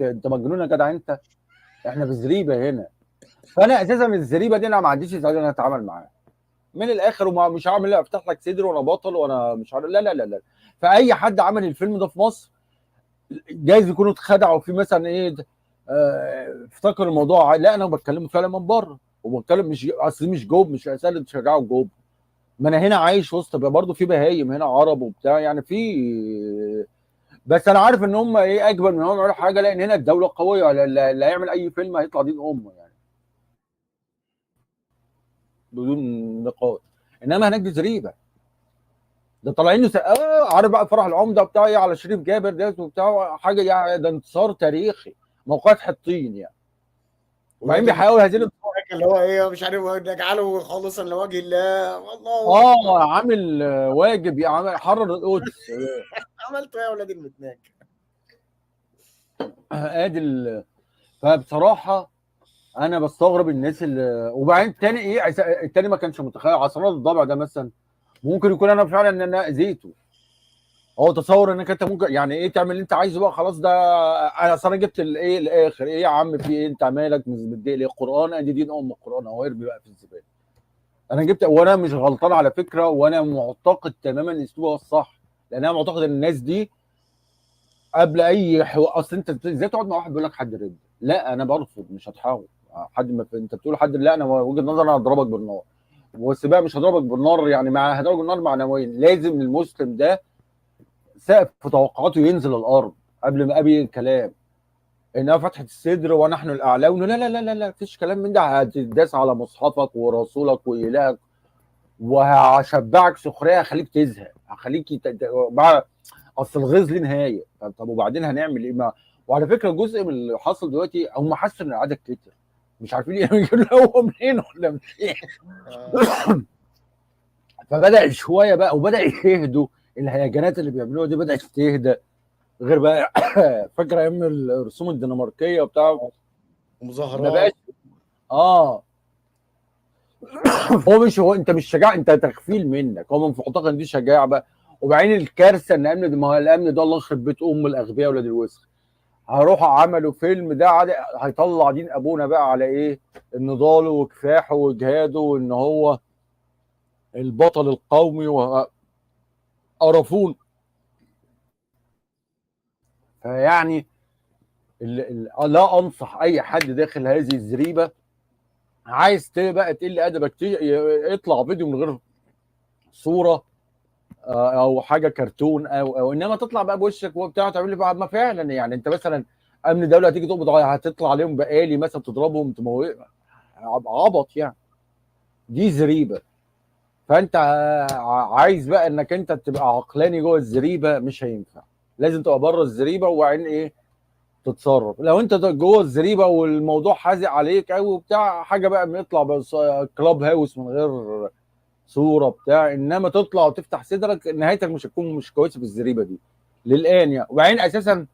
انت مجنون يا جدع انت، احنا في زريبه هنا. فانا اساسا الزريبه دي انا ما عنديش استعداد ان انا اتعامل معاها من الاخر، وما مش هعمل لا افتح لك صدري وانا بطل وانا مش عارف، لا لا لا لا. فاي حد عمل الفيلم ده في مصر جايز يكونوا اتخدعوا في مثلا ايه، افتكر الموضوع، لا انا بتكلم فعلا من بره، وبتكلم مش اصل مش جوب، مش اسئلة تشجعوا جوب، ما انا هنا عايش وسط برضه في بهايم هنا عرب وبتاع يعني في، بس انا عارف ان هم ايه اجبن من هم يعملوا حاجة، لان هنا الدولة قوية، لا يعمل اي فيلم هيطلع دين امه يعني بدون نقاط، انما هناك دي زريبه، ده طالعين عارف بقى فرح العمدة بتاع ايه على شريف جابر ده وبتاع حاجة يعني، ده انتصار تاريخي موقعة حطين يعني، وبعدين بيحاول هذه الانتصار اللي هو ايه مش عارف نجعله خالصا لوجه الله والله، عامل واجب يا عامل حرر القدس. عملته ايه يا ولاد المتناك؟ ادي. فبصراحة انا بستغرب الناس اللي، وبعدين التاني ايه، التاني ما كانش متخيل عصرات الضبع ده مثلا، ممكن يكون انا فعلا ان انا اذيته، هو تصور انك انت ممكن يعني ايه تعمل اللي انت عايزه بقى خلاص، ده انا اصل انا جبت الايه الاخر، ايه يا عم في ايه انت مالك متضايق ليه؟ القران ادي دين ام القران اهو، ارمي بقى في الزبالة. انا جبت وانا مش غلطان على فكرة، وانا معتقد تماما ان اسلوبي هو الصح، لان انا معتقد ان الناس دي قبل اي حوار، اصل انت ازاي تقعد مع واحد بيقول لك حد رد؟ لا انا برفض، مش هتحاول حد ما انت بتقول حد، لا انا وجهه نظري انا هضربك بالنار، بس بقى مش هضربك بالنار يعني، مع هضربك بالنار معنويا، لازم المسلم ده سقف توقعاته ينزل الارض قبل ما ابي الكلام، انها فتحه الصدر ونحن الاعلون، لا لا لا لا لا مفيش كلام من ده، هتداس على مصحفك ورسولك والهك وهشبعك سخرية، هخليك تزهق، هخليك اصل الغيظ ليه نهاية. طب وبعدين هنعمل ايه؟ ما وعلى فكرة جزء من اللي حصل دلوقتي هم حسوا ان العدد كتر، مش عارفين يجيبوا منين ولا منين، فبدا شوية بقى وبدا يهدوا الهيجانات اللي بيعملوها دي، بدات تهدى، غير بقى فاكره ايام الرسوم الدنماركيه وبتاع ومظاهرات هو مش هو انت مش شجاع، انت تغفيل منك، هو معتقد ان دي شجاعة بقى. وبعدين الكارثة ان امن، ما هو الامن ده الله يخرب بيت ام الاغبياء ولاد الوسخ، هروح عملوا فيلم ده هيطلع دين ابونا بقى على ايه، النضال وكفاحه وجهاده وان هو البطل القومي وقرفون. فيعني لا انصح اي حد داخل هذه الزريبه عايز بقى تقل ادبك اطلع فيديو من غير صوره او حاجة كرتون او انما تطلع بقى بوشك وبتاع تعمل لي بقى، ما فعلا يعني انت مثلا امن دولة هتيجي تقبض هتطلع عليهم بقالي مثلا تضربهم تموت، عبط يعني، دي زريبه. فانت عايز بقى انك انت تبقى عقلاني جوه الزريبه، مش هينفع، لازم تبقى بره الزريبه وبعدين ايه تتصرف. لو انت جوه الزريبه والموضوع حازق عليك قوي وبتاع حاجة بقى بنطلع بس كلاب هاوس من غير صوره بتاع، انما تطلع وتفتح صدرك نهايتك مش هتكون مش كويسة في الزريبه دي للان يعني. وبعدين اساسا